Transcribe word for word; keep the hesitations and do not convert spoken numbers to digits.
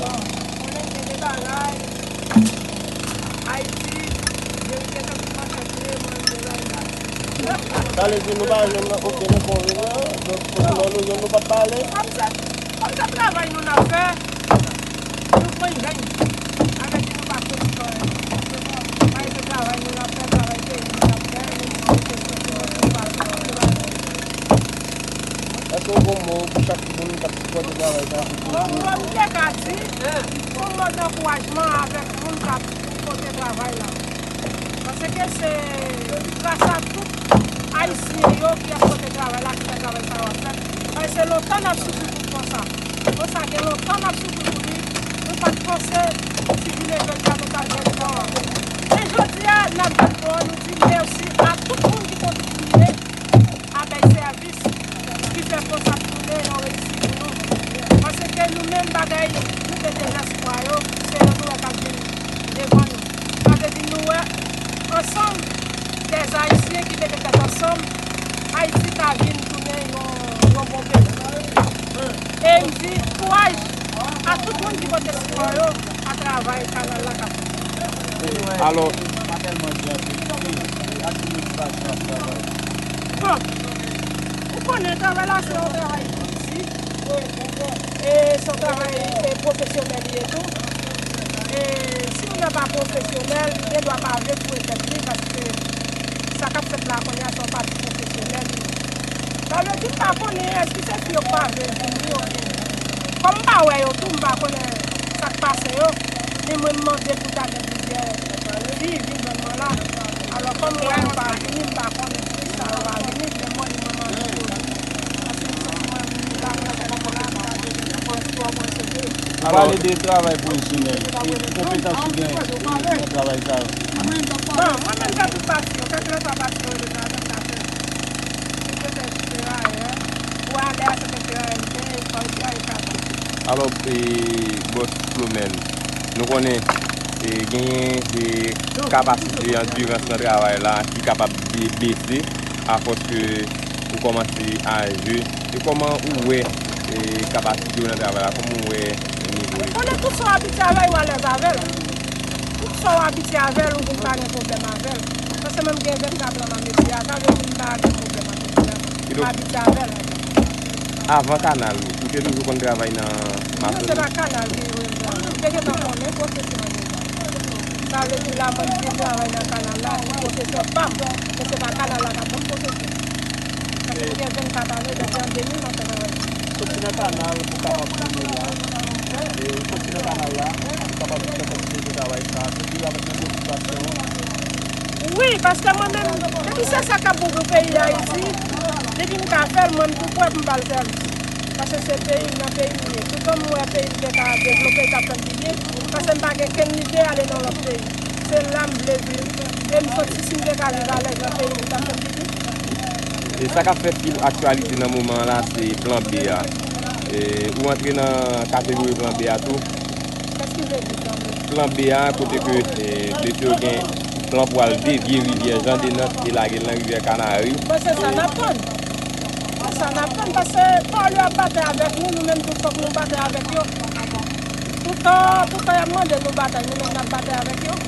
Konnen gen de bagay, Ayiti, verite se pou manchèt li ye, mwen m gen bagay la. Sa vle di nou pa jwenn okenn enkonvenyan, donk, lè nou jwenn nou p ap pale. Kòm se, kòm se travay nou n ap fè, nou pran jwenn. Sa vle di nou pa fè anyen. Paske se travay nou n ap fè, travay peyi nou n ap fè, nou di se sou nou, nou pa jwenn. Èske w gon mo pou chak moun k ap sipòte travay sa a? Bon, bon, m te ka di, pou m mande ankourajman avèk moun k ap pote travay la. Paske se gras a tout Ayisyen yo ki ap pote travay la, ki fè travay sa yo ap fèt. Paske se lontan n ap soufri pou n pran sa. Konsa gen lontan n ap soufri pou li, nou pa t panse si jounen jodi a nou t ap jwenn tan an. Men jodi a, n ap jwenn tan an, nou di mèsi a tout moun ki kontribiye a bay sèvis, ki fè pon sa tounen yon reyisi pou nou. Paske nou menm bagay, nou te dezespwa yo, se yo nou wè k ap vin devan nou. Sa vle di nou wè ansanm, dèz Ayisyen ki mete tèt ansanm, Ayiti ka vin tounen yon, yon bon peyi. E m di kouraj a tout moun ki pote sipò yo a travay kanal la k ap fèt. Alò, pa tèlman di anpil, ki, ki administrasyon ap travay? Bon, ou konnen travay la se yon travay ki di, e se yon travay, e, pwofesyonèl li ye tou. E si moun nan pa pwofesyonèl, li gen dwa pa vle foure tèt li, paske sa k ap fèt la kounye a se yon pati pwofesyonèl li ye. Sa vle di m pa konnen èske se fi yo k pa vle vini oubyen, kòm m pa wè yo tou, m pa konnen sa k pase yo. Men mwen m mande pou ta gen plizyè fi vin jwenn mwen la. Alò, kòm m wè yo pa vini, m pa konnen poukisa yo pa vini, men mwen li mwen mande pou yo vini. Paske m santi mwen vini la, mwen fè mwen la, m ta dwe gen plizyè fi omwen se de. Ou pale de travay pwofesyonèl, e ki konpetans ou gen, e, nan travay sa yo? Bon, mwen menm fè tout pati yo, kèlkeswa pati yo rele m ladan m ka fè. M te fè ferayè, pou alè a se te ferayè m te ye, kòm ferayè kaba. Alò, e, bòs Flomèl, nou konnen, e, genyen, e, kapasite andurans nan travay la ki kapab be-, bese afòs ke ou kòmanse aje. E kòman ou wè, e, kapasite w nan travay la? Kòman ou wè nivo li? Konnen tout sa w abitye avè l, ou alèz avè l. Tout sa w abitye avè l, ou vin pa gen pwoblèm avè l. Paske mwen m gen vennkat an nan metye a, sa vle di m pa gen pwoblèm ak metye a. M abitye avè l. Avan kanal, ou te toujou konn travay nan masonri? Non, se pa kanal ki voye m travay. M te gentan konnen pwofesyon an deja. Sa vle di la, mwen m vin travay nan kanal la, se pwofesyon pa m. Men se pa kanal la k ap ban m pwofesyon. Paske m gen vennkat ane, depi an de mil mwen fè travay sa. Soti nan kanal pou kapab rive la. E ou soti nan kanal la, ou kapab fè kontinye travay sa a, se vin avèk menm motivasyon an. Wi, paske mwen menm, depi se sa k ap bon pou peyi Dayiti, depi m ka fè l, mwen m tou prè pou m ba l sèvis. Paske se peyi m, nan peyi m ye. Toutan m wè peyi m te ka devlope, t ap fè m pi byen, paske m pa gen kenn lide ale nan lòt peyi. Se la m vle viv. E m santi si m te ka viv alèz nan peyi m, li t ap fè m pi byen. E sa k ap fè fil aktyalite nan moman an la, se plan B a. E, ou antre nan kategori plan B a tou. Kèske vle di plan B? Plan B a, kote ke e, mesye yo gen plan pou al devye rivyè Jan Denant e lage l nan rivyè Kanari. Bon, se sa n ap tann. Se sa n ap tann, paske pòl yo ap batay avèk nou, nou menm tou fòk nou batay avèk yo. Toutan, toutan y ap mande nou batay, nou menm n ap batay avèk yo.